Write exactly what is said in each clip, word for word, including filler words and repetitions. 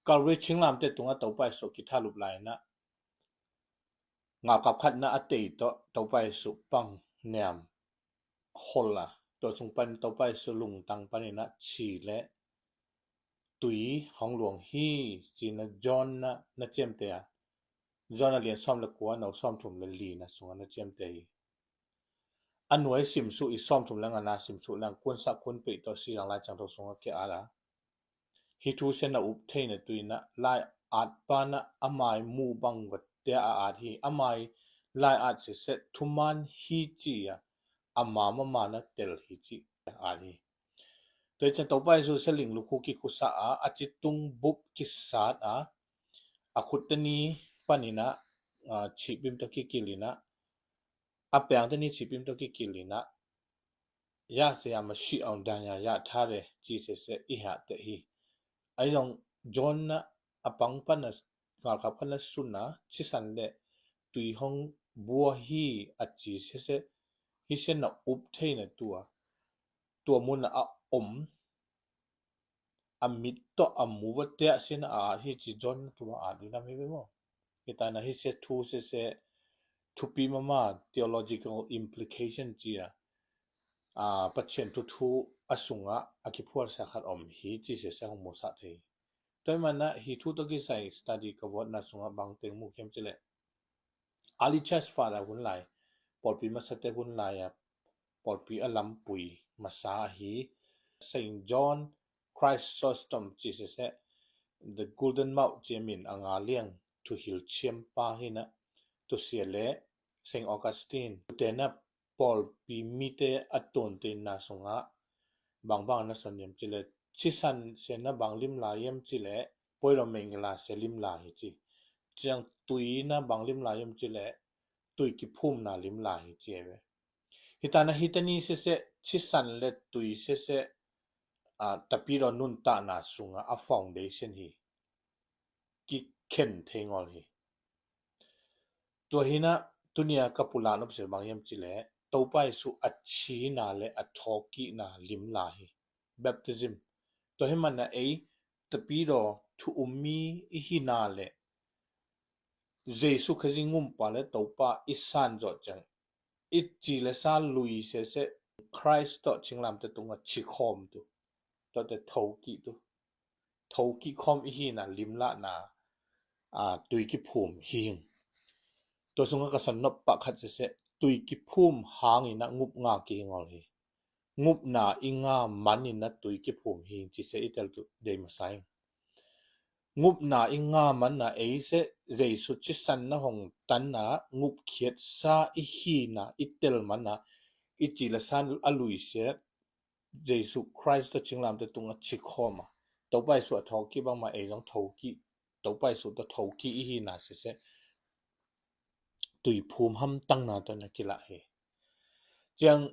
Calvary chinglamte tungah Topa Jesu kithalup lai-in ah, ngalkap khatna a tei tawh Topa Jesu pang niam hol a, tua sung pan Topa Jesu lungtang panin ah chi le tui hong luang hi, ci-in ah John na, na ciamteh a. John a lian sawm le kua, nau sawmthum le lina sungah na ciamteh hi. A nuai simsuh i sawmthum le ngana simsuh leng kunsah kunpeih tawh si zang Lai Siangtho sungah kia a la. Hih thu sia na up theina tu-in ah lai-at pa na a mai mu bang va tia a at hi. A mai lai-at sese thuman hi ci-a a ma mama na tel hi ci a at hi. Tua hi ciang Topa Jesu sia ling lukhu kikhusa a, a citung bup kisat a, a khut teni panin ah, ah, chipim tawh kikilin ah, a peng teni chipim tawh kikilin ah, ya se ya ma shi aung dan ya ya tha re ci sese i hah teh hi. Ahi zong John na a pang pan a ngalkap khat na sun a, chisan le tui hong bua hi a ci sese, hi sia na up theina tua, tua mun a om a mit tawh a mu va tia sia na a at hi ci John na tua at ding nam hi ve maw? Hi ta na hi sia thu sese thupi mama theological implication ci a, a, Pathian thu thu a sungah a kiphual sia khat om hi ci sese hong mu sa thei. Tua hi man ah hi thu tawh kisai study ka vuatna sungah bang teng mu kiam ci leh, early church father hun lai, pawlpi masate hun lai a, pawlpi a lampui masa ahi Saint John Chrysostom ci sese, the Golden Mouth ci a min a nga liang thuhil chiampa hi na, tua sia le Saint Augustine, tua te na pawlpi mite a tuanteina sungah bangbang na son hiam ci leh, chisan sia na bang lim lai hiam ci leh, poilo mengila sia lim lai hi ci. Ciang tui na bang lim lai hiam ci leh, tui kiphumna lim lai hi ci ve. Hi ta na hi teni sese, chisan le tui sese, a, tapidaw nuntakna sungah a foundation hi. Kikhen thei ngol hi. Tua hi na tunia ka pulak nop sia bang hiam ci leh, Topa Jesu a china le a thawkikna lim lai hi. Baptism. Tua hi man ah ei tapidaw thu um mi i hina le Jesu Khazih ngumpa le Topa i san zawh ciang i ci le sa lui sese Christ tawh chinglamte tungah chikhawm tu, tuate thokih tu, thokih khawm i hina limlahna, a, tui kiphum hi hing. Tua sungah ka san nop pah khat sese, tui kiphum hangin ah ngupna kihi ngol hi. Ngupna i nga manin ah tui kiphum hi hing ci se i tel tu dei masa ing. Ngupna i nga man ah ei se Jesu chisan na hong tan ah ngupkhiatsa i hina i tel man ah i ci le sa a lui se Jesu Christ tawh chinglamte tungah chikhawm a, Topa Jesu a thokih bangmah ei zong thokih, Topa Jesu tawh thokih i hina sese tuiphum hamtangna tawh na kilah hi. Ciang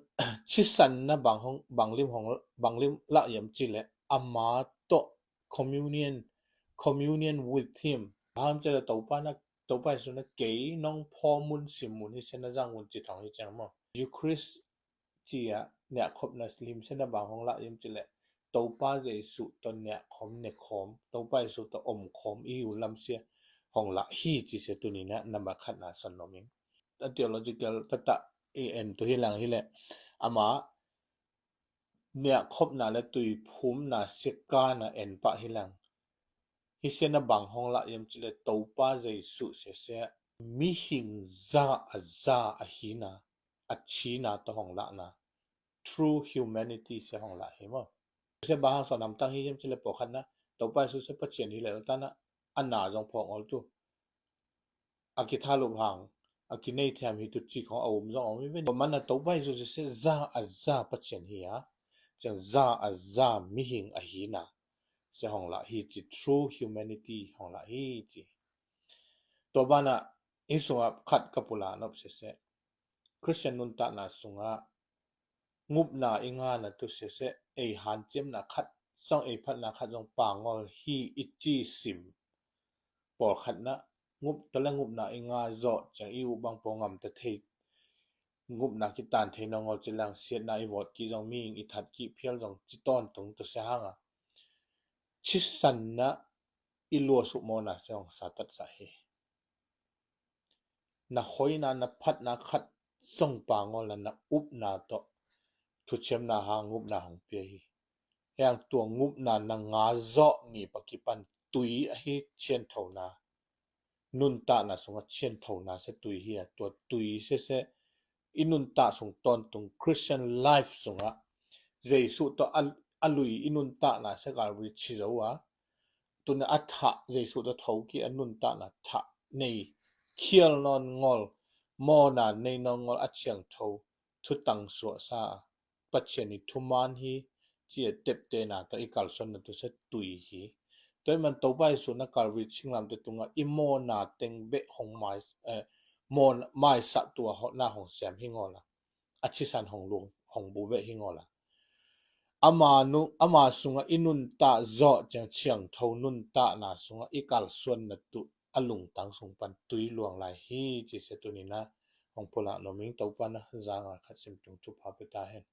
chisan na bang hong, bang lim hong, bang lim lah hiam ci leh ama tawh communion, communion with him. Bang hang ci leh Topa na, Topa Jesu na kei nong phawm un, sim un, hi sia na zang un ci thong hi ciang maw. Eucharist ci a niahkhopna lim sia na bang hong lah hiam ci leh Topa Jesu tawh niahkhawm nekhawm, Topa Jesu tawh omkhawm i hi uh lam sia hong lah hi ci sia tuni na nambat khatna son nuam ing. A theological taktak i en tu hi lang hi leh ama niahkhopna le tuiphumna siakana en pah hi lang. Hi sia na bang hong lah hiam ci leh Topa Jesu sese mihing za a za a hina, a china tawh hong lahna, true humanity sia hong lah hi maw. Sia bang hang sawn hamtang hi hiam ci leh pawlkhat na Topa Jesu sia Pathian hi leh ta na a na zong phawk ngol tu, a kithalup hang, a kinei thiam hi tu ci khong a um zong a um hi ve. Tua man a Topa Jesu sese za a za Pathian hi a, ciang za a za mihing a hina sia hong lah hi ci, true humanity hong lah hi ci. Tua ban ah hi sungah khat ka pulak nop sese, Christian nuntakna sungah ngupna i ngana tu sese ei hanciamna khat zong, ei phatna khat zong pangol hi i ci sim. Pawlkhat na ngup ta le ngupna i nga zawh ciang i uh bang pawh ngam ta thei, ngupna kitan thei nongol ci lang, siatna i vawt kih zong, mihing i that kih phial zong ci tawntung tu sia hang a, chisan na i luah suk mawhna se hong sa tatsah hi. Na hoihna, na phatna khat zong pangawlna, na upna tawh thuciamna hang ngupna hong pia hi. Hiang tua ngupna na nga zawh ni pakipan tui ahi cianthona, nuntakna sungah cianthona se tui hi a, tua tui sese i nuntak sung tawntung Christian life sungah Jesuh tawh a, a lui i nuntakna se Calvary ci zo a, tuna a thah Jesuh tawh thokik a nuntakna thah nei khial nawn ngol, mawhna nei nawn ngol a ciangtho thutang suahsa a, Pathian i thuman hi ci a teptena tawh i kalsuanna tu se tui hi. Tua i man Topa Jesuh na Calvary singlamteh tungah i mawhna teng beh hong mai, eh, mawhna maisah tua hong, na hong siam hi ngawla, a cisan hong lung hong bu beh hi ngawla, ama, nu, ama sungah i nuntak zawh ciang ciangtho nuntakna sungah i kalsuanna tu a lungtang sung pan tui luang lai hi ci se tunina hong pulak nuam ing. Topa na zanga khat sim tung thupha pia ta hen.